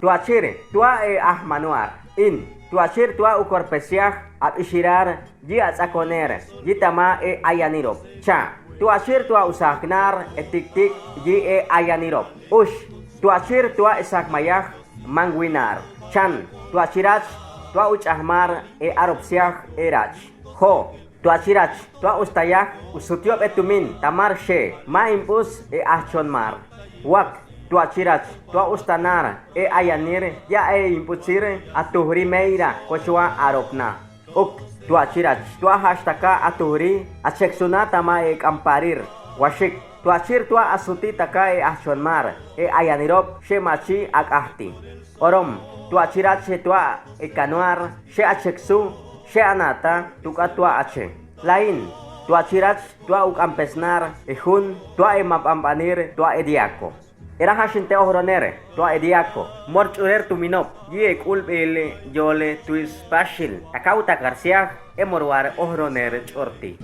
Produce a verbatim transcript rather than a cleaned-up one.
Tuachir, tua e ajmanuar. In, tuachir tua ukorpesiaj, abixiraar, yi ats'akoner, yi tama e ayanirop. Cha, tuachir tua usaknar, e tiktik, yi e ayanirop. Ush, tuachir tua esakmayaj, manguinar. Chan, tuachirach tua uch'ahmar, e aropsiaj, e rach. Jo, tuachirach tua ustayaj, usutiob e tumin, tamar she ma impus e ajchonmar. Wak, tuachirach tua ustanar, e ayanir, ya e imputsir, atuhri meira, kochua aropna. Uk, tuachirach tua hastaka atuhri, achekisuna tama e k'amparir. Washik, tuachir tua asuti taka e ajchonmar, e ayanirop, she machi ak'ahti. Orom, tuachirach tua ekanuar, she achekisu, she anata, tuka tua ache. Lain, tuachirach tua uk'ampesnar, e hun, tua e mabambanir, tua e diako. Iraha sinte ohronere, tua e diako, mor ch'urer tuminop, yi e k'ulbil Yole Tuis Pasil, takau takarsiaj, e mor war ohronere ch'urti.